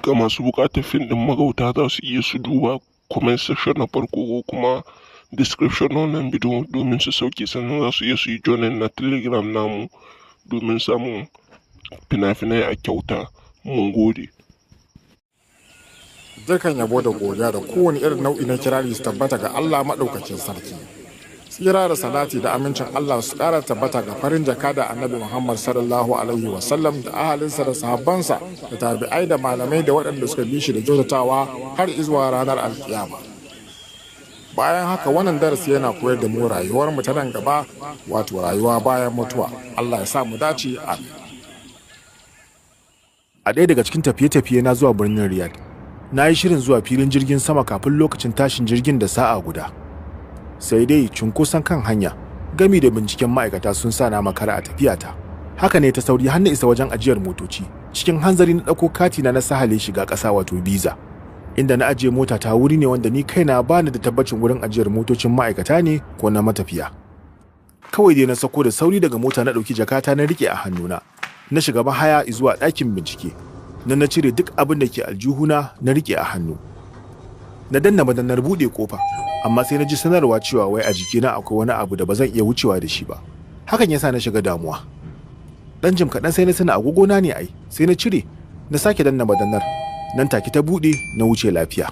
Ga masu buƙatar fim ɗin Magauta, za su iya su duba comment section na farko ko kuma description na wannan bidiyo domin su sauke. Sannan za su iya su yi joining na Telegram namu domin samun fina-finai a kyauta. Mun gode. Dukan yabo da godiya da kowane irin nau'i na kirari su tabbata ga Allah maɗaukakin sarki. Tsira da salati da amincin Allah su ƙara tabbata ga farin jaka da Annabi Muhammad sallallahu alaihi wasallam da ahalinsa da sahabbansa da tabi'ai da malamai da waɗanda suka bi shi da kyautatawa har izuwa ranar alkiyama. Bayan haka, wannan darasi yana koyar da mu rayuwar mu ta nan gaba, wato rayuwa bayan mutuwa. Allah ya sa mu dace, amin. A ɗaya daga cikin tafiye-tafiye na zuwa birnin Riyadh, na yi shirin zuwa filin jirgin sama kafin lokacin tashin jirgin da sa'a guda. Sai dai cunkoson kan hanya gami da binciken ma'aikata sun sa na makara a tafiyata. Haka ne ta sauri har na isa wajen ajiyar motoci. Cikin hanzari na ɗauko katina na sahale shiga ƙasa, wato biza. Inda na ajiye mota ta wuri ne wanda ni kaina bani da tabbacin wurin ajiyar motocin ma'aikata ne ko na matafiya. Kawai dai na sako da sauri daga mota, na ɗauki jakata na riƙe a hannuna. Na shiga mahaya zuwa ɗakin bincike. Na cire duk abin da ke aljuhuna na riƙe a hannu. Na danna madannar buɗe kofa, amma sai na ji sanarwa cewa wai a jikina akwai wani abu da ba zan iya wucewa da shi ba. Hakan yasa na shiga damuwa. Dan jim kaɗan sai na tuna agogona ne ai, sai na cire, na sake danna madannar. Nan take ta buɗe, na wuce lafiya.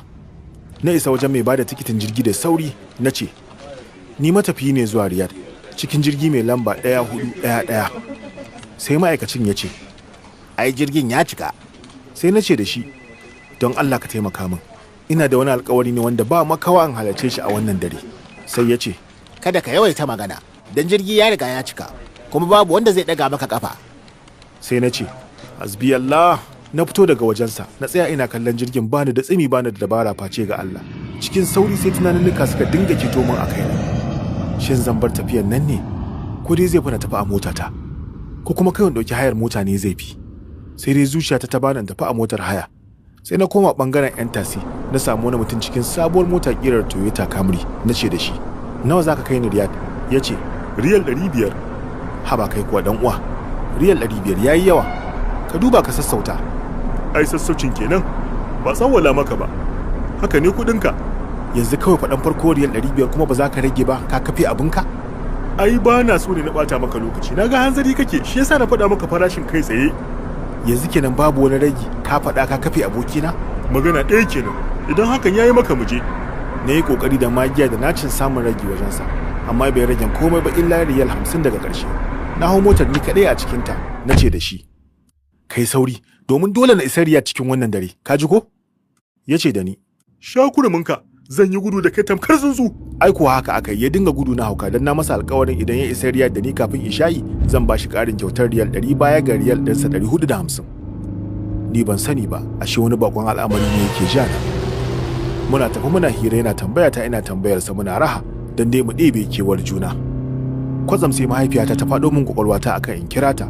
Na isa wajen mai bada tikitin jirgi da sauri, na ce, "Ni matafiyi ne zuwa Riyadh cikin jirgi mai lamba 1411." Sai ma'aikacin ya ce, "Ai jirgin ya cika." Sai na ce da shi, "Don Allah ka taimaka min, ina da wani alkawari ne wanda ba makawa in halarce shi a wannan dare." Sai ya ce, "Kada ka yawaita magana, don jirgi ya riga ya cika, kuma babu wanda zai ɗaga maka kafa." Sai na ce, "Hasbi Allah." Na fito daga wajensa, na tsaya ina kallon jirgin, bani da tsimi, bani da dabara face ga Allah. Cikin sauri sai tunaninnika suka dinga keto min a kaina. Shin zan bar tafiyan nan ne, ko dai zai fi na tafi a motata, ko kuma kai in ɗauki hayar mota ne zai fi? Sai dai zuciyata ta bani in tafi a motar haya. Sai na koma bangaren 'yan tasi, na samu wani mutum cikin sabuwar mota kirar Toyota Camry. Na ce da shi, "Nawa za ka kai ni Riyadh?" Ya ce, "Riyal 500." "Haba kai kuwa dan uwa, riyal 500 ya yi yawa, ka duba ka sassauta." "Ai sassaucin kenan, ba tsawwala maka ba, haka ne kuɗinka." "Yanzu kawai faɗan farko riyal 500, kuma ba za ka rage ba, ka kafe abinka?" "Ai ba na so ne na ɓata maka lokaci, na ga hanzari kake, shi yasa na faɗa maka farashin kai tsaye." "Yanzu kenan babu wani ragi, ka faɗa ka kafe abokina?" "Magana ɗaya kenan, idan hakan ya yi maka mu je." Na yi ƙoƙari da magiya da nacin samun ragi wajensa, amma bai rage komai ba illa riyal 50 daga ƙarshe. Na hau motar ni kaɗai a cikinta. Na ce da shi, "Kai sauri, domin dole na isa Riyadh cikin wannan dare, ka ji ko?" Ya ce da ni, "Sha kuruminka, zan yi gudu da kai tamkar tsuntsu." Ai kuwa haka aka yi, ya dinga gudu na hauka, don na masa alkawarin idan ya isa Riyadh da ni kafin isha'i, zan ba shi ƙarin kyautar riyal 100 baya ga riyal ɗinsa 450. Ni ban sani ba, ashe wani bakon al'amari ne yake ja na. Muna tafi muna hira, yana tambaya ta ina tambayarsa, muna raha don dai mu ɗebe kewar juna. Kwatsam sai mahaifiyata ta faɗo min kwakwalwata akan in kira ta.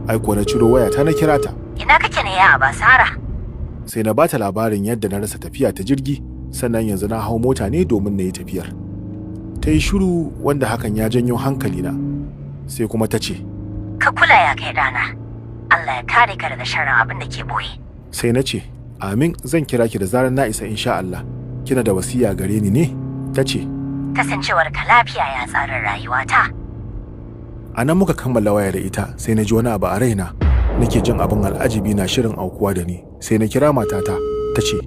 Ai kuwa na ciro wayata na kira ta. Ina kake ne ya Abasara? Sai na bata labarin yadda na rasa tafiya ta jirgi, sannan yanzu na hau mota ne domin na yi tafiyar. Ta yi shiru, wanda hakan ya janyo hankalina. Sai kuma ta ce, "Ka kula ya kai dana. Allah ya kare ka daga sharrin abin da ke boye." Sai na ce, "Amin, zan kira ki da zarar na isa insha Allah. Kina da wasiya gare ni ne?" Ta ce, "Kasancewar ka lafiya ya tsarin rayuwata." A nan muka kammala waya da ita. Sai na ji wani abu a raina, nake jin abin al'ajibi na shirin aukuwa da ni. Sai na kira matata, ta ce,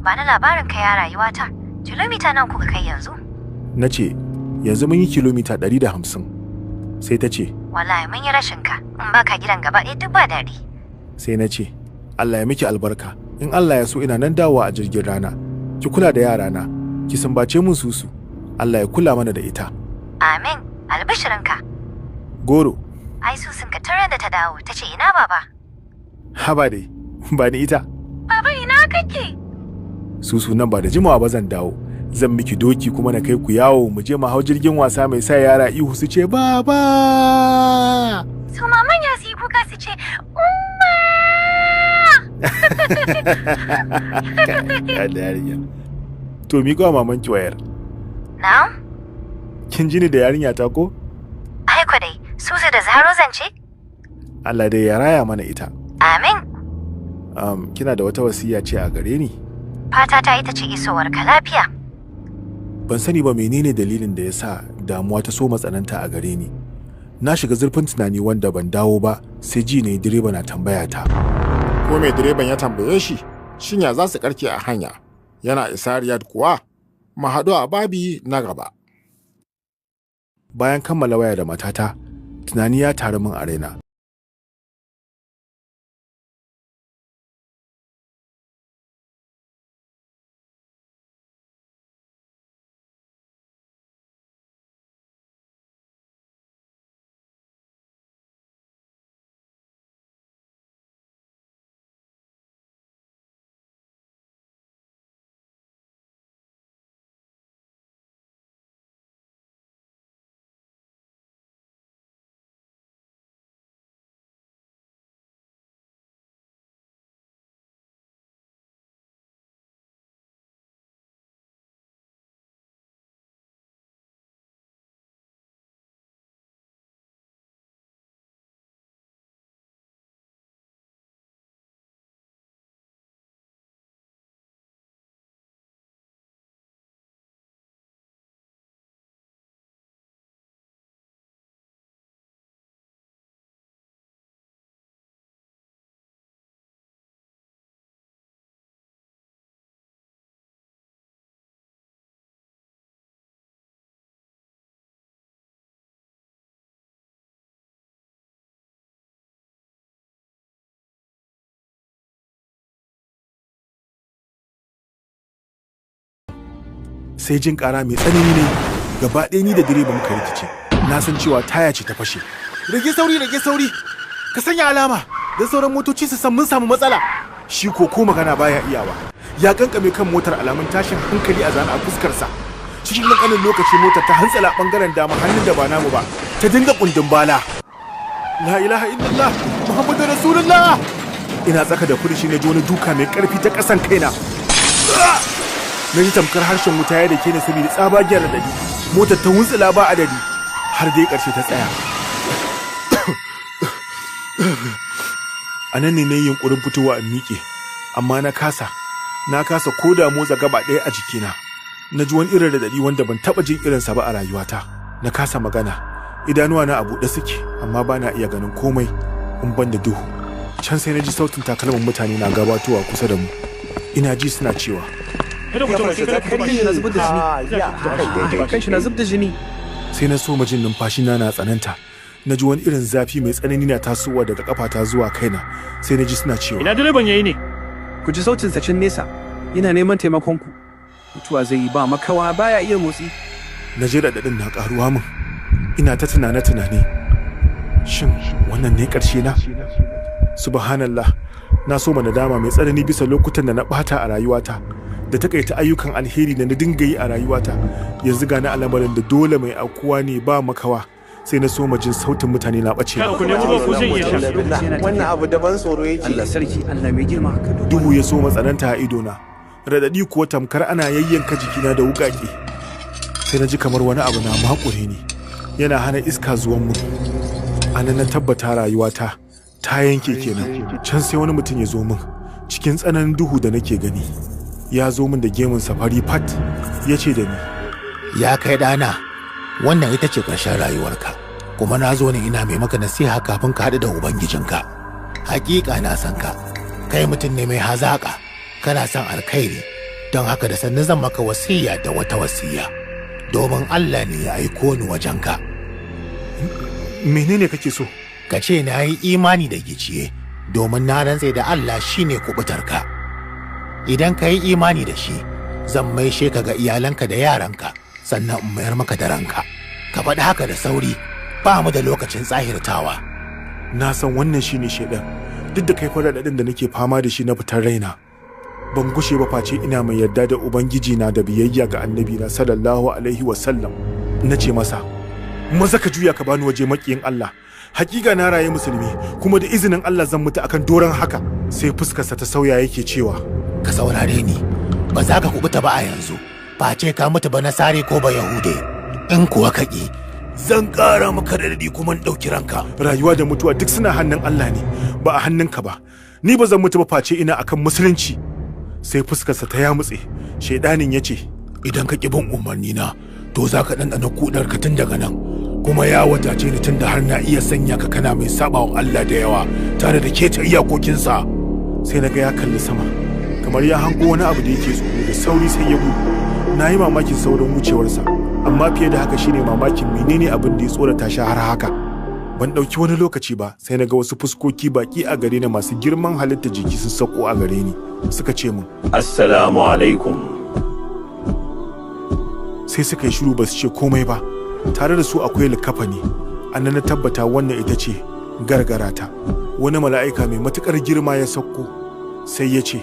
"Ba na labarin ka ya rayuwata. Kilomita nan kuka kai yanzu?" Na ce, "Yanzu mun yi kilomita 150." Sai ta ce, "Wallahi mun yi rashin ka. In baka gidan gaba ɗaya duk ba daɗi." Sai na ce, "Allah ya miki albarka. In Allah ya so ina nan dawowa a jirgin rana. Ki kula da yarana, ki sumbace mun Susu. Allah ya kula mana da ita." "Amin, albishirinka." "Goro." "Ai Susun ka tun da ta dawo ta ce ina baba." "Haba dai, ba ni ita." "Baba, ina kake?" "Susu, nan ba da jimawa ba zan dawo. Zan miki doki kuma na kai ku yawo, mu je mu hau jirgin wasa mai sa yara ihu su ce baba." Su ma manya su yi kuka su ce umma. Ya da yarinya. To, miƙo mamanki wayar. Na'am? Kin ji ni da yarinya ta ko? Ai ko dai, Susu da Zaro zance? Allah dai ya raya mana ita. Amin. Kina da wata wasiya ce a gare ni? Fata ta ita ce isowar ka lafiya. Ban sani ba menene dalilin da ya sa damuwa ta so matsananta a gare ni. Na shiga zurfin tunani wanda ban dawo ba sai ji ne direba na tambaya ta. Ko mai direban ya tambaye shi, shin ya za su karke a hanya? Yana isa Riyadh kuwa? Mu haɗu a babi na gaba. Bayan kammala waya da matata, tunani ya taru min a raina. Sai jin kara mai tsanani ne gaba ɗaya ni da direba muka rikice. Na san cewa taya ce ta fashe. Rage sauri, rage sauri, ka sanya alama don sauran motoci su san mun samu matsala. Shi ko magana baya iyawa, ya kankame kan motar alamun tashin hankali a zane a fuskarsa. Cikin ƙanƙanin lokaci motar ta hantsala bangaren dama hannun da ba namu ba, ta dinga kundin bala. La ilaha illallah Muhammadu Rasulullah. Ina tsaka da furuci na ji wani duka mai karfi ta ƙasan kaina. Na ji tamkar harshen wuta ya dake ni saboda tsabagen radadi. Motar ta wuntsula ba adadi har dai ƙarshe ta tsaya. A nan ne na yi yunƙurin fitowa in miƙe, amma na kasa. Na kasa ko da motsa gaba ɗaya a jikina. Na ji wani irin radadi wanda ban taɓa jin irinsa ba a rayuwata. Na kasa magana. Idanuwa na a buɗe suke, amma ba na iya ganin komai in ban da duhu. Can sai na ji sautin takalman mutane na gabatowa kusa da mu. Ina ji suna cewa, sai na soma jin numfashina na tsananta. Na ji wani irin zafi mai tsanani na tasowa daga kafata zuwa kaina. Sai na ji suna cewa, Ina direban yayi ne? Ku ji sautinsa can nesa, yana neman taimakon ku. Mutuwa zai yi ba makawa, baya iya motsi. Na ji raɗaɗin na ƙaruwa min. Ina ta tunane-tunane. Shin wannan ne ƙarshe na? Subhanallah, na soma nadama mai tsanani bisa lokutan da na ɓata a rayuwata, da takaita ayyukan alheri da na dinga yi a rayuwata. Yanzu ga na al'amarin da dole mai aukuwa ne ba makawa. Sai na soma jin sautin mutane na ɓace. Kada ku nemi ruwa ko zai iya sha. Wannan abu daban tsoro yake. Allah sarki, Allah mai girma. Ka duba. Duhu ya soma tsananta a idona, raɗaɗi kuwa tamkar ana yayyanka jikina da wuƙaƙe. Sai na ji kamar wani abu na makure ni, yana hana iska zuwan mu. A nan na tabbata rayuwata ta yanke kenan. Can sai wani mutum ya zo min cikin tsananin duhu da nake gani. Ya zo min da gemun safari fat, ya ce da ni, Ya kai ɗana, wannan ita ce ƙarshen rayuwarka, kuma na zo ne ina mai maka nasiha kafin ka haɗu da Ubangijinka. Hakika na san ka, kai mutum ne mai hazaƙa, kana son alkhairi, don haka da sannu zan maka wasiya da wata wasiya, domin Allah ne ya aiko ni wajenka. Menene kake so? Ka ce na yi imani da giciye, domin na rantse da Allah shine kubutarka. Idan ka yi imani da shi, zan maishe ka ga iyalanka da yaranka, sannan in mayar maka da ranka. Ka faɗi haka da sauri, ba mu da lokacin tsahirtawa. Na san wannan shine shedan, duk da kai raɗaɗin da nake fama da shi na fitar raina. Ban gushe ba face ina mai yarda da Ubangiji na da biyayya ga Annabi na sallallahu alaihi wasallam. Na ce masa, maza ka juya ka bani waje makiyin Allah. Hakika na raye musulmi, kuma da izinin Allah zan mutu akan doron haka. Sai fuskarsa ta sauya yake cewa, Ka saurare ni, ba za ka kubuta ba a yanzu, face ka mutu ba nasare ko ba Yahude. In kuwa ka ƙi, zan ƙara maka radadi kuma in ɗauki ranka. Rayuwa da mutuwa duk suna hannun Allah ne, ba a hannunka ba. Ni ba zan mutu ba face ina akan musulunci. Sai fuskarsa ta yamutse. Shaidanin ya ce, Idan ka ƙi bin umarni na, to za ka ɗanɗana kuɗar ka tun daga nan. Kuma ya wadace ni tun da har na iya sanya ka kana mai saɓawa Allah da yawa tare da keta iyakokinsa. Sai na ga ya kalli sama, kamar ya hango wani abu da yake tsoro, da sauri sai ya gudu. Na yi mamakin saurin wucewarsa, amma fiye da haka shine mamakin menene abin da ya tsorata shi har haka. Ban ɗauki wani lokaci ba sai na ga wasu fuskoki baƙi a gare ni masu girman halitta jiki sun sauko a gare ni, suka ce min, Assalamu alaikum. Sai suka yi shiru ba su ce komai ba. Tare da su akwai likafani. Annan na tabbata wannan ita ce gargarata. Wani mala'ika mai matukar girma ya sauko, sai ya ce,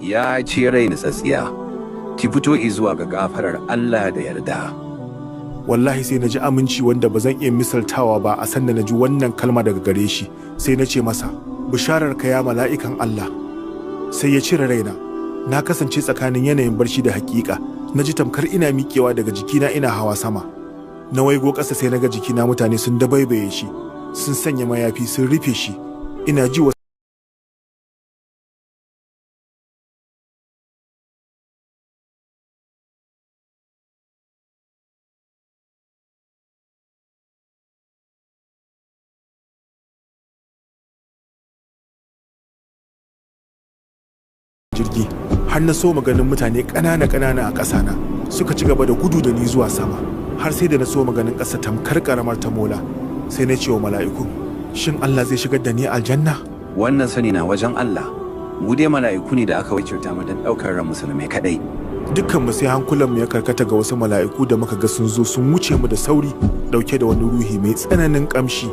Ya ce rai tsatsiya, ki fito izuwa ga gafarar Allah da yarda. Wallahi sai na ji aminci wanda ba zan iya misaltawa ba a sanda na ji wannan kalma daga gare shi. Sai na ce masa, bisharar ka ya mala'ikan Allah. Sai ya cire raina. Na kasance tsakanin yanayin barci da hakika. Na ji tamkar ina miƙewa daga jikina ina hawa sama. Na waigo ƙasa sai na ga jikina mutane sun dabaibaye shi, sun sanya mayafi sun rufe shi. Ina ji wa jirgi har na so maganin mutane ƙanana ƙanana a ƙasa na suka ci gaba da gudu da ni zuwa sama, har sai da na so maganin ƙasa tamkar ƙaramar tamola. Sai na ce wa mala'ikun, shin Allah zai shigar da ni aljanna? Wannan sani na wajen Allah. Mu dai mala'iku ne da aka wakilta mu don ɗaukar ran musulmai kaɗai. Dukkan mu sai hankulan mu ya karkata ga wasu mala'iku da muka ga sun zo sun wuce mu da sauri, dauke da wani ruhi mai tsananin kamshi,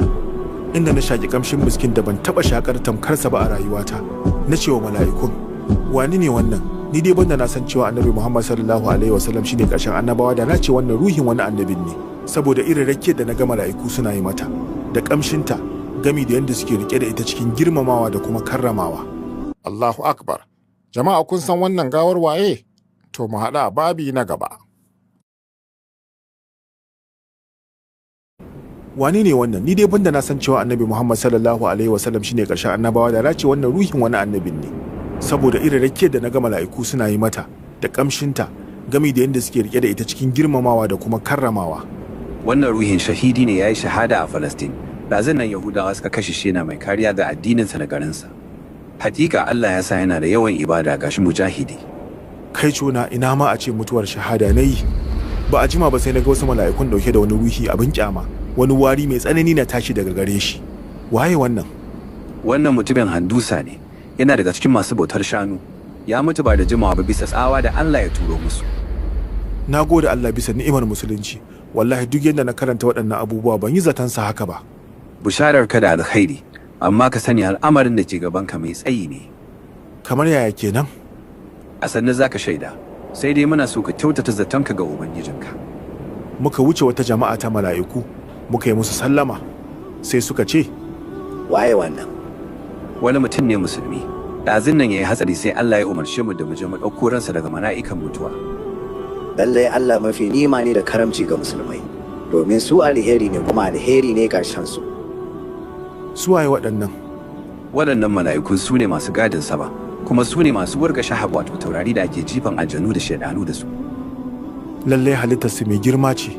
inda na shaki kamshin miskin da ban taba shakar tamkarsa ba a rayuwata. Na ce wa mala'ikun, wani ne wannan? Ni dai banda na san cewa Annabi Muhammad sallallahu alaihi wasallam shine karshen annabawa, da na ce wannan ruhin wani annabin ne, saboda irin rake da na ga mala'iku suna yi mata da kamshinta, gami da yadda suke rike da ita cikin girmamawa da kuma karramawa. Allahu Akbar. Jama'a kun san wannan gawar waye? To mu haɗa babi na gaba. Wane ne wannan? Ni dai banda na san cewa Annabi Muhammad sallallahu alaihi wasallam shine karshen annabawa, da na ce wannan ruhin wani annabin ne, saboda irin rake da na ga mala'iku suna yi mata da kamshinta, gami da yadda suke rike da ita cikin girmamawa da kuma karramawa. Wannan ruhin shahidi ne, ya yi shahada a Falastin. Ɗazun nan Yahudawa suka kashe shi yana mai kariya ga addininsa da garinsa. Hakika Allah ya sa yana da yawan ibada, gashi mujahidi. Kai cona, ina ma a ce mutuwar shahada na yi. Ba a jima ba sai na ga wasu mala'ikun dauke da wani ruhi abin kyama, wani wari mai tsanani na tashi daga gare shi. Waye wannan? Wannan mutumin Handusa ne, yana daga cikin masu bautar shanu. Ya mutu ba da jimawa ba bisa tsawa da Allah ya turo musu. Na gode Allah bisa ni'imar musulunci. Wallahi duk yadda na karanta waɗannan abubuwa ban yi zaton sa haka ba. Bisharar ka da alkhairi, amma ka sani al'amarin da ke gabanka mai tsayi ne. Kamar yaya kenan? A sannan za ka shaida, sai dai muna so ka kyautata zatonka ga Ubangijinka. Muka wuce wata jama'a ta mala'iku, muka yi musu sallama, sai suka ce, Waye wannan? Wani mutum ne musulmi. Ɗazun nan ya yi hatsari sai Allah ya umarce mu da mu je mu ɗauko ransa daga mala'ikan mutuwa. Lallai Allah mafi nima ne da karamci ga musulmai, domin su alheri ne kuma alheri ne ƙarshen su. Su waye waɗannan? Waɗannan mala'ikun su ne masu gadin sama, kuma su ne masu wurga shahab, wato taurari da ake jifan aljanu da shaidanu da su. Lallai halittar su mai girma ce.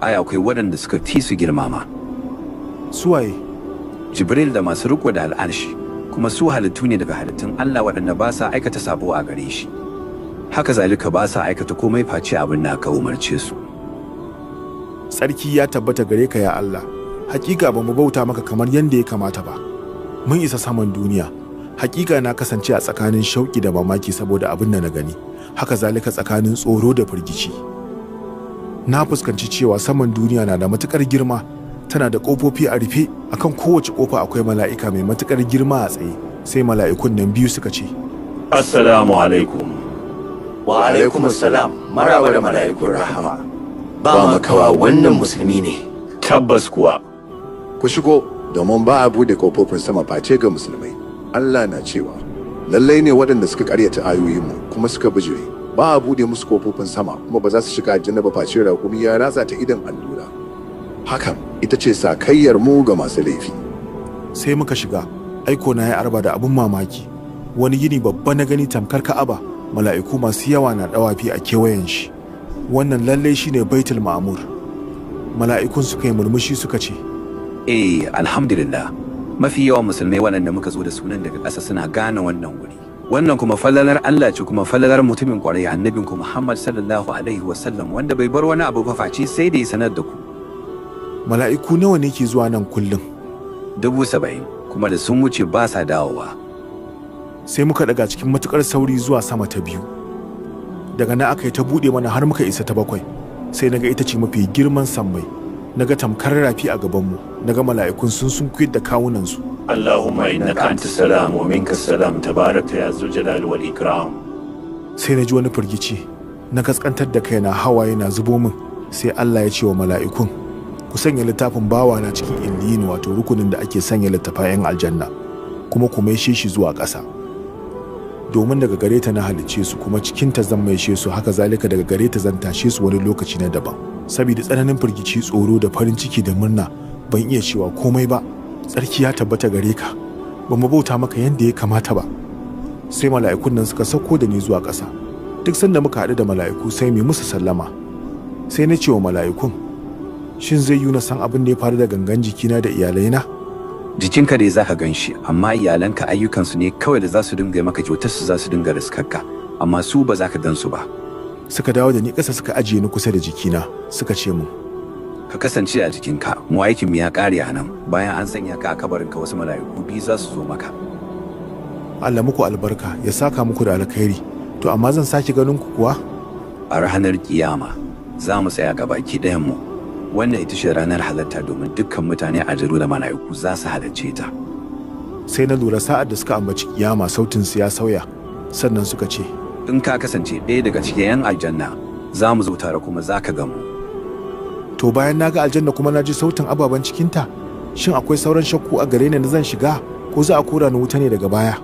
Ai akwai waɗanda suka fi su girma ma. Su waye? Jibril da masu riko da al'arshi, kuma su halittu ne daga halittun Allah waɗanda ba sa aikata sabo a gare shi. Haka zalika ba sa aikata komai face abin da aka umarce su. Tsarki ya tabbata gare ka ya Allah. Hakika ba mu bauta maka kamar yadda ya kamata ba. Mun isa saman duniya. Hakika na kasance a tsakanin shauki da mamaki saboda abin da na gani. Haka zalika tsakanin tsoro da firgici. Na fuskanci cewa saman duniya na da matukar girma, tana da kofofi a rufe. Akan kowace kofa akwai mala'ika mai matukar girma a tsaye. Sai mala'ikun nan biyu suka ce, Assalamu alaikum. Wa alaikum assalam, maraba da mala'ikun rahama. Ba makawa wannan musulmi ne. Tabbas kuwa. Ku shigo, domin ba a bude kofofin sama face ga musulmai. Allah na cewa, lallai ne waɗanda suka karyata ayoyinmu kuma suka bijire, ba a bude musu kofofin sama kuma ba za su shiga aljanna ba face raƙumi ya ratsa ta idan allura. Hakan ita ce sakayyar mu ga masu laifi. Sai muka shiga, Aiko na ya arba da abin mamaki. Wani gini babba na gani tamkar Ka'aba, mala'iku masu yawa na dawafi a kewayen shi. Wannan lallai shine Baitul Ma'mur. Mala'ikun suka yi murmushi suka ce, Eh, alhamdulillah. Mafi yawan musulmai waɗanda muka zo da sunan daga ƙasa suna gane wannan wuri. Wannan kuma falalar Allah ce, kuma falalar mutumin ƙwarai, annabinku Muhammad sallallahu alaihi wasallam, wanda bai bar wani abu ba face sai da ya sanar da ku. Mala'iku nawa ne ke zuwa nan kullum? 70,000, kuma da sun wuce ba sa dawowa. Sai muka daga cikin matukar sauri zuwa sama ta biyu. Daga nan aka yi ta buɗe mana har muka isa ta bakwai. Sai naga ita ce mafi girman sammai. Naga tamkar rafi a gabanmu. Naga mala'ikun sun sunkuyar da kawunansu. Allahumma innaka anta salam wa minka salam, tabarakta ya zul jalali wal ikram. Sai na ji wani firgici. Na kaskantar da kaina, hawaye na zubo min. Sai Allah ya ce wa mala'ikun, ku sanya littafin bawa na cikin illiyin, wato rukunin da ake sanya littafayen aljanna, kuma ku maishe shi zuwa ƙasa. Domin daga gare ta na halicce su, kuma cikin ta zan maishe su, haka zalika daga gare ta zan tashe su wani lokaci na daban. Saboda tsananin firgici, tsoro da farin ciki da murna, ban iya cewa komai ba. Tsarki ya tabbata gare ka, ba mu bauta maka yadda ya kamata ba. Sai mala'ikun nan suka sauko da ni zuwa ƙasa. Duk sanda muka haɗu da mala'iku sai mu musu sallama. Sai na ce wa mala'ikun, shin zai yi na san abin da ya faru da gangan jikina da iyalaina? Jikinka dai zaka gan shi, amma iyalanka ayyukansu ne kawai da za su dinga maka kyautar su, za su dinga riskarka, amma su ba za ka gan su ba. Suka dawo da ni ƙasa, suka ajiye ni kusa da jikina, suka ce mun, ka kasance a jikinka, mu aikin mu ya ƙare a nan. Bayan an sanya ka a kabarinka, wasu mala'iku biyu za su zo maka. Allah muku albarka, ya saka muku da alkhairi. To amma zan sake ganin ku kuwa? A ranar kiyama za mu tsaya gabaki ɗayan mu. Wannan ita ce ranar halarta, domin dukkan mutane, ajaru da mala'iku za su halarce ta. Sai na lura sa'ad da suka ambaci kiyama sautin su ya sauya. Sannan suka ce, in ka kasance ɗaya daga cikin 'yan aljanna, za mu zo tare kuma za ka gamu. To bayan na ga aljanna kuma na ji sautin ababen cikinta, shin akwai sauran shakku a gare ni na zan shiga, ko za a kora ni wuta ne daga baya?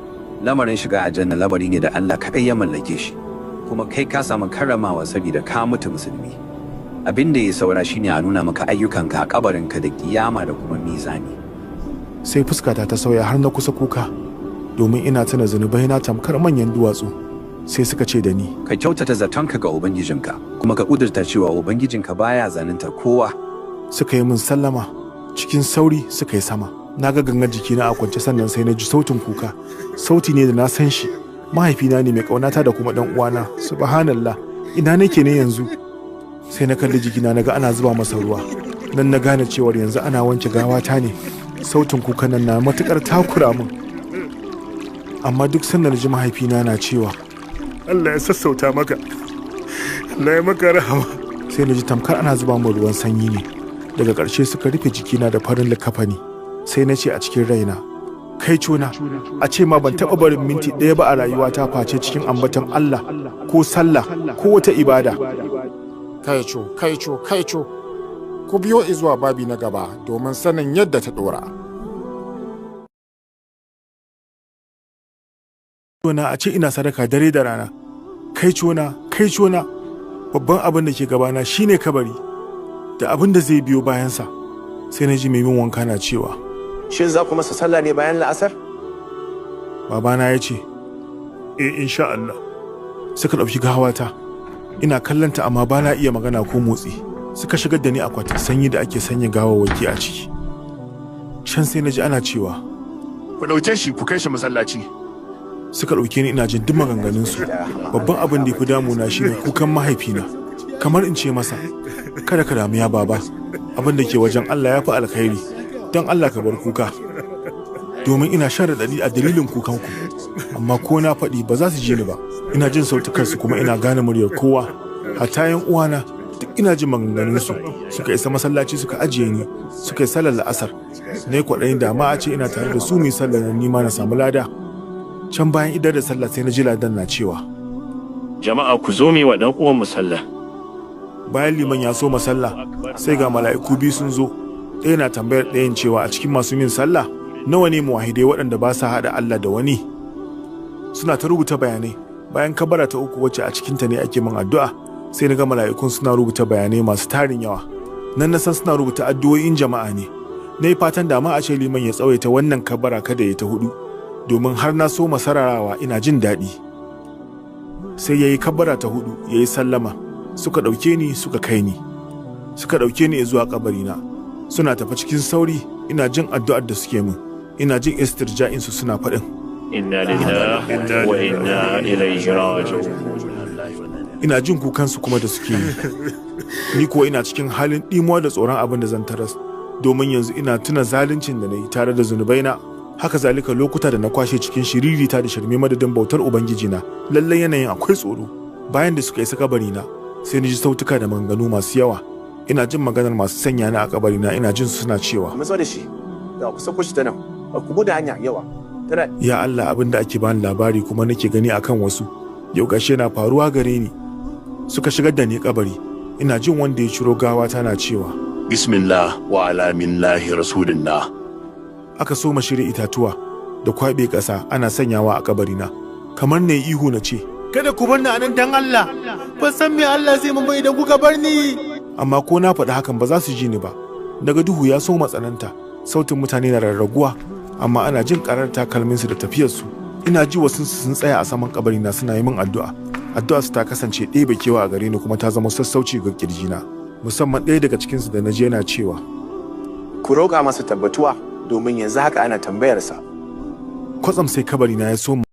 Lamarin shiga aljanna lamari ne da Allah kaɗai ya mallake shi, kuma kai ka samu karramawa saboda ka mutu musulmi. Abin da ya saura shine a nuna maka ayyukanka a kabarinka da kiyama da kuma mizani. Sai fuskata ta sauya har na kusa kuka, domin ina tuna zunubai na tamkar manyan duwatsu. Sai suka ce da ni, ka kyautata zatonka ga ubangijinka, kuma ka kudurta cewa ubangijinka baya zaluntar kowa. Suka yi min sallama cikin sauri suka yi sama. Na ga gangan jikina a kwance, sannan sai na ji sautin kuka. Sauti ne da na san shi. Mahaifina ne mai ƙaunata da kuma ɗan uwana. Subhanallah, ina nake ne yanzu? Sai na kalli jikina, na ga ana zuba masa ruwa. Nan na gane cewar yanzu ana wanke gawata ne. Sautin kukan nan na matukar takura min. Amma duk sanda na ji mahaifina na cewa, Allah ya sassauta maka, Allah ya maka rahama, sai na ji tamkar ana zuba min ruwan sanyi ne. Daga ƙarshe suka rufe jikina da farin likafani. Sai na ce a cikin raina, kai cona, a ce ma ban taɓa barin minti ɗaya ba a rayuwata face cikin ambaton Allah ko sallah ko wata ibada. Kaico, kaico, kaico. Ku biyo izuwa babi na gaba domin sanin yadda ta ɗora. Cona, a ce ina sadaka dare da rana. Kai cona, kai cona, babban abin da ke gabana shine kabari da abin da zai biyo bayansa. Sai na ji mai min wanka na cewa, shin za ku masa sallah ne bayan la'asar? Babana ya ce, eh, insha Allah. Suka ɗauki gawata. Ina kallonta amma ba na iya magana ko motsi. Suka shigar da ni akwatin sanyi da ake sanya gawawwaki a ciki. Can sai na ji ana cewa, ku ɗauke shi ku kai shi masallaci. Suka ɗauke ni, ina jin duk maganganunsu. Babban abin da ya fi damuna shine kukan mahaifina. Kamar in ce masa, kada ka damu ya baba, abin da ke wajen Allah ya fi alkhairi, don Allah ka bar kuka, domin ina shan raɗaɗi a dalilin kukanku. Amma ko na faɗi ba za su ji ni ba. Ina jin sautukansu kuma ina gane muryar kowa, hatta yan uwana, duk ina jin maganganunsu. Suka isa masallaci suka ajiye ni, suka yi sallar la'asar. Na yi kwaɗayin da ma a ce ina tare da su mu yi sallar nan nima na samu lada. Can bayan idar da sallah sai na ji ladan na cewa, jama'a, ku zo mu yi wa ɗan uwan mu sallah. Bayan liman ya so masalla, sai ga mala'iku biyu sun zo. Ɗaya na tambayar ɗayan cewa, a cikin masu yin sallah nawa ne muwahidai waɗanda ba sa haɗa Allah da wani? Suna ta rubuta bayanai. Bayan kabara ta uku, wacce a cikinta ne ake min addu'a, sai na ga mala'ikun suna rubuta bayanai masu tarin yawa. Nan na san suna rubuta addu'o'in jama'a ne. Na yi fatan da ma a ce liman ya tsawaita wannan kabbara kada ya ta hudu, domin har na so masararawa ina jin daɗi. Sai ya yi kabbara ta hudu ya yi sallama, suka ɗauke ni suka kai ni. Suka ɗauke ni zuwa kabarina. Suna tafi cikin sauri, ina jin addu'ar da suke min, ina jin istirja'insu suna faɗin. Inna lillahi wa inna ilaihi raji'un. Ina jin kukansu kuma da suke yi. Ni kuwa ina cikin halin ɗimuwa da tsoron abin da zan taras, domin yanzu ina tuna zaluncin da na yi tare da zunubaina. Haka zalika lokuta da na kwashe cikin shiririta da shirme madadin bautar Ubangijina. Lallai yanayin akwai tsoro. Bayan da suka isa kabarina, sai na ji sautuka da maganganu masu yawa. Ina jin maganar masu sanya ni a kabarina, ina jin suna cewa, Matso da shi, ku sako shi ta nan, ku bude hanya yawa. Ya Allah, abin da ake bani labari kuma nake gani akan wasu, yau gashi yana faruwa gare ni. Suka shigar da ni kabari, ina jin wanda ya ciro gawa tana cewa, Bismillah wa ala millahi rasulillah. Aka soma shirya itatuwa da kwaɓe ƙasa ana sanyawa a kabarina. Kamar ne ihu na ce, Kada ku bar ni anan dan Allah, ban san me Allah zai mun ba idan kuka bar ni. Amma ko na faɗi hakan ba za su ji ni ba. Daga duhu ya soma tsananta, sautin mutane na rarraguwa, amma ana jin karar takalminsu da tafiyarsu. Ina ji wasu sun tsaya a saman kabarina suna yi min addu'a. Addu'a su ta kasance ɗebe kewa a gare ni kuma ta zama sassauci ga kirjina. Musamman ɗaya daga cikinsu da na je yana cewa, Ku roƙa masa tabbatuwa domin yanzu haka ana tambayarsa. Kwatsam sai kabarina ya soma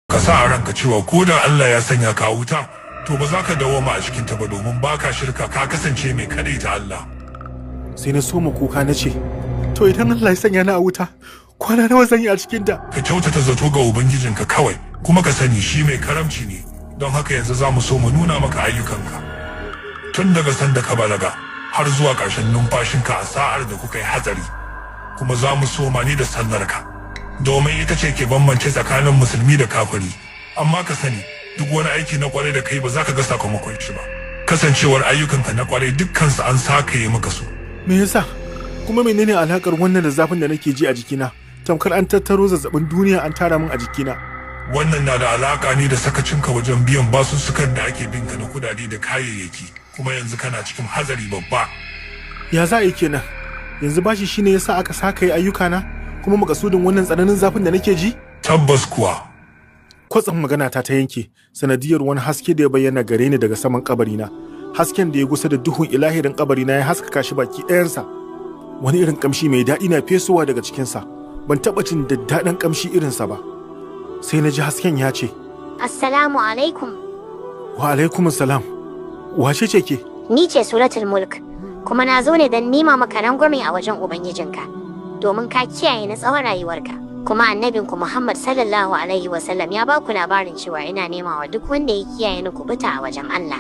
Ka sa a ranka cewa ko da Allah ya sanya ka wuta, to ba za ka dawoma a cikinta ba domin baka shirka, ka kasance mai kadaita Allah. Sai na soma kuka na ce, to idan Allah ya sanya ni a wuta, kwana nawa zan yi a cikinta? Ka kyautata zato ga Ubangijinka kawai, kuma ka sani shi mai karamci ne. Don haka yanzu za mu so mu nuna maka ayyukanka tun daga sanda ka balaga har zuwa ƙarshen numfashinka a sa'ar da kuka yi hatsari. Kuma za mu soma ni da sallarka, domin ita ce ke bambance tsakanin musulmi da kafiri. Amma ka sani, duk wani aiki na kwarai da kai ba za ka ga sakamakon shi ba, kasancewar ayyukanka na kwarai dukkansu an sakaye maka su. Me yasa? Kuma menene alakar wannan da zafin da nake ji a jikina? Tamkar an tattaro zazzabin duniya an tara min a jikina. Wannan na da alaka ne da sakacinka wajen biyan basussukan da ake binka na kudade da kayayyaki, kuma yanzu kana cikin hatsari babba. Ya za a yi kenan? Yanzu bashi shine yasa aka sakaye ayyukana? Kuma makasudin wannan tsananin zafin da nake ji? Tabbas kuwa. Kwatsam magana ta ta yanke sanadiyar wani haske da ya bayyana gare ni daga saman kabarina. Hasken da ya gusa da duhun ilahirin kabarina ya haskaka shi baki ɗayansa. Wani irin kamshi mai daɗi na fesowa daga cikinsa. Ban taɓa jin daddaɗan kamshi irinsa ba. Sai na ji hasken ya ce, Assalamu alaikum. Wa alaikum salam. Wace ce ke? Ni ce Suratul Mulk, kuma na zo ne don nima maka rangwame a wajen Ubangijinka, domin ka kiyaye na tsawon rayuwarka. Kuma annabinku Muhammad sallallahu alaihi wasallam ya ba ku labarin cewa ina nema wa duk wanda ya kiyaye ni kubuta a wajen Allah.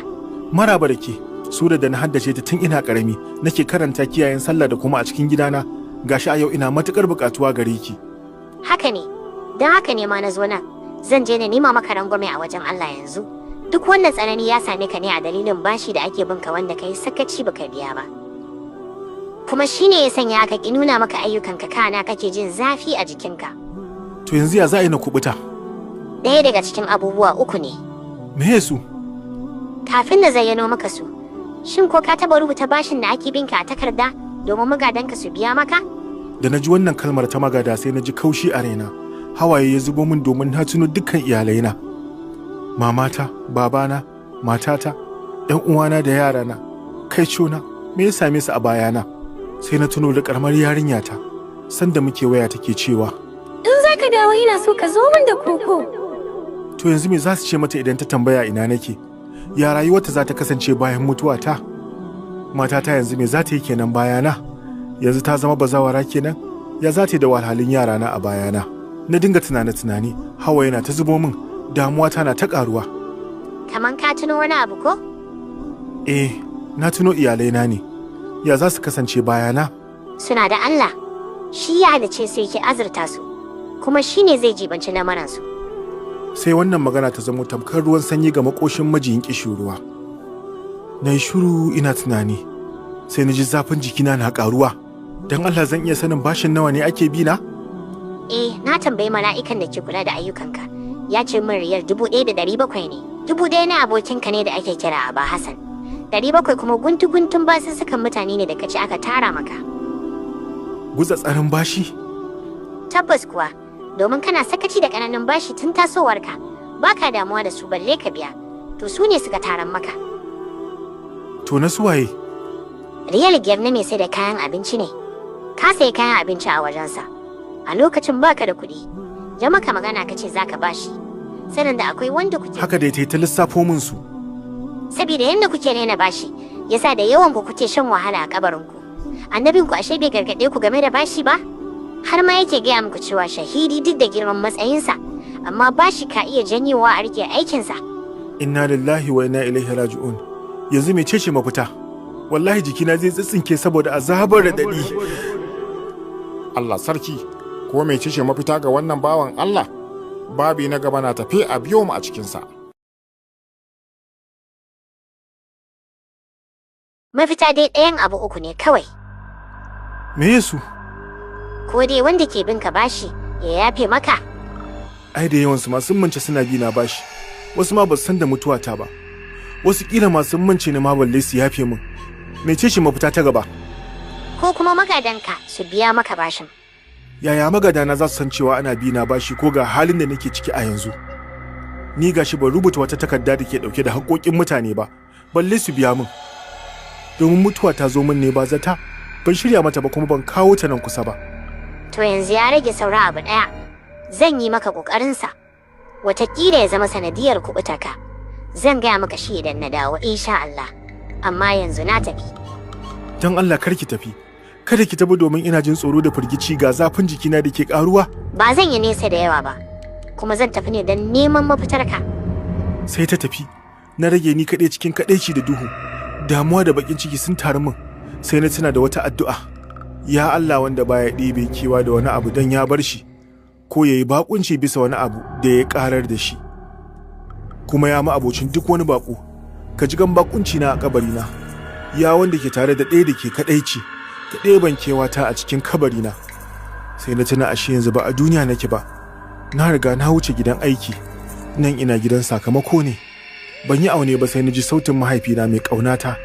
Maraba da ke, sura da na haddace ta tun ina karami, nake karanta kiyayen sallah da kuma a cikin gidana, gashi a yau ina matukar bukatuwa gare ki. Haka ne, don haka ne ma na zo nan, zan je na nema maka rangwame a wajen Allah yanzu. Duk wannan tsanani ya same ka ne a dalilin bashi da ake binka wanda kai sakaci baka biya ba. Kuma shine ya sanya aka ki nuna maka ayyukanka kana kake jin zafi a jikinka. To yanzu ya za a yi na kubuta? Ɗaya daga cikin abubuwa uku ne. Me su? Kafin na zayyano maka su, shin ko ka taɓa rubuta bashin da ake binka a takarda domin magadanka su biya maka? Da na ji wannan kalmar ta magada sai na ji kaushi a raina. Hawaye ya zubo min domin na tuno dukkan iyalaina. Mamata, babana, matata, ‘yan uwana da yarana, kai cona, me ya same su a bayana? Sai na tuno da karamar yarinyata, sanda muke waya take cewa, In za ka dawo ina so ka zo min da koko. To yanzu me za su ce mata idan ta tambaya ina nake? Ya rayuwarta za ta kasance bayan mutuwata? Matata yanzu me za ta yi kenan bayana? Yanzu ta zama bazawara kenan? Ya za ta yi da wahalhalun yarana a bayana? Na dinga tunane-tunane, hawa yana ta zubo min, damuwa tana ta karuwa. Kaman ka tuno wani abu ko? Eh, na tuno iyalaina ne. Ya za su kasance bayana? Suna da Allah. Shi ya halice su yake azurta su, kuma shi ne zai jibanci lamaransu. Sai wannan magana ta zamo tamkar ruwan sanyi ga makoshin majiyin kishin ruwa. Na yi shiru ina tunani, sai na ji zafin jikina na karuwa. Don Allah zan iya sanin bashin nawa ne ake bi na? Eh, na tambayi mala'ikan da ke kula da ayyukanka. Ya ce min riyal 1,700 ne. 1,000 na abokinka ne da ake kira Aba Hassan. 700 kuma guntu-guntun basussukan mutane ne da kaci aka tara maka. Gutsa tsarin bashi? Tabbas kuwa, domin kana sakaci da ƙananan bashi tun tasowarka, baka damuwa da su balle ka biya, to su ne suka taran maka. To na suwaye? Riyal 5 na mai sai da kayan abinci ne. Ka sayi kayan abinci a wajensa. A lokacin baka da kuɗi, ya maka magana ka ce zaka bashi. Sanin da akwai wanda kuke Haka dai ta yi ta lissafo min su. Saboda yadda kuke raina bashi, yasa da yawan ku kuke shan wahala a kabarin ku. Annabin ku ashe bai gargaɗe ku game da bashi ba? Har ma yake gaya muku cewa shahidi duk da girman matsayinsa, amma bashi ka iya janyewa a rike aikinsa. Inna lillahi wa inna ilaihi raji'un. Yanzu mecece mafita? Wallahi jikina zai tsitsinke saboda azabar raɗaɗi. Allah sarki, ko mecece mafita ga wannan bawan Allah? Babi na gaba na tafe, a biyo mu a cikinsa. Mafita dai ɗayan abu uku ne kawai. Me su? Ko dai wanda ke bin ka bashi ya yafe maka. Ai da yawansu ma sun mance suna bi na bashi. Wasu ma ba su san da mutuwata ba. Wasu kila ma sun mance ni ma balle su yafe min. Mecece mafita ta gaba? Ko kuma magadanka su biya maka bashin. Yaya magadana za su san cewa ana bi na bashi ko ga halin da nake ciki a yanzu? Ni gashi ban rubuta wata takarda da ke dauke da haƙoƙin mutane ba, balle su biya min. Domin mutuwa ta zo min ne ba zata, ban shirya mata ba kuma ban kawo ta nan kusa ba. To yanzu ya rage saura abu ɗaya. Zan yi maka ƙoƙarinsa. Wataƙila ya zama sanadiyar kuɓutarka. Zan gaya maka shi idan na dawo insha Allah. Amma yanzu na tafi. Don Allah kar ki tafi. Kada ki tafi domin ina jin tsoro da firgici ga zafin jikina da ke karuwa. Ba zan yi nesa da yawa ba. Kuma zan tafi ne don neman mafitarka. Sai ta tafi. Na rage ni kaɗai cikin kaɗaici da duhu. Damuwa da baƙin ciki sun taru min. Sai na tuna da wata addu'a. Ya Allah wanda baya ɗebe kewa da wani abu don ya bar shi, ko ya yi baƙunci bisa wani abu da ya ƙarar da shi. Kuma ya abocin duk wani baƙo, ka ji gan baƙunci na a kabarina. Ya wanda ke tare da ɗaya da ke kaɗaici, ka ɗeban kewata a cikin kabarina. Sai na tuna ashe yanzu ba a duniya nake ba. Na riga na wuce gidan aiki, nan ina gidan sakamako ne. Ban yi aune ba sai na ji sautin mahaifina mai ƙaunata.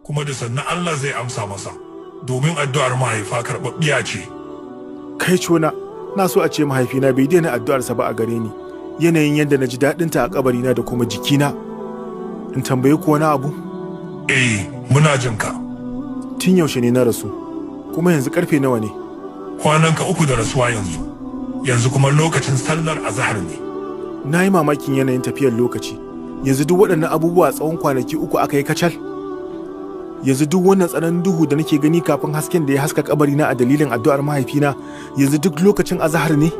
Kuma da sannan Allah zai amsa masa, domin addu'ar mahaifa karɓaɓɓiya ce. Kai cona, na so a ce mahaifina bai daina addu'arsa ba a gare ni. Yanayin yadda na ji daɗinta a kabarina da kuma jikina. In tambaye ku wani abu? Eh, muna jin ka. Tun yaushe ne na rasu, kuma yanzu karfe nawa ne? Kwananka 3 da rasuwa yanzu, yanzu kuma lokacin sallar azahar ne. Na yi mamakin yanayin tafiyar lokaci, yanzu duk waɗannan abubuwa tsawon kwanaki 3 aka yi kacal. Yanzu duk wannan tsananin duhu da nake gani kafin hasken da ya haska kabarina a dalilin addu'ar mahaifina, yanzu duk lokacin azahar ne?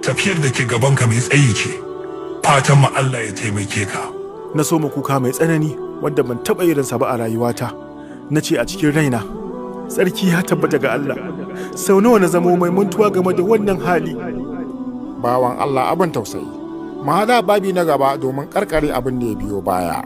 Tafiyar da ke gabanka mai tsayi ce, fatan mu Allah ya taimake ka. Na soma kuka mai tsanani wanda ban taɓa irinsa ba a rayuwata. Na ce a cikin raina, tsarki ya tabbata ga Allah, sau nawa na zamo mai mantuwa game da wannan hali. Bawan Allah abin tausayi. Mu haɗa babi na gaba domin karkare abin da ya biyo baya.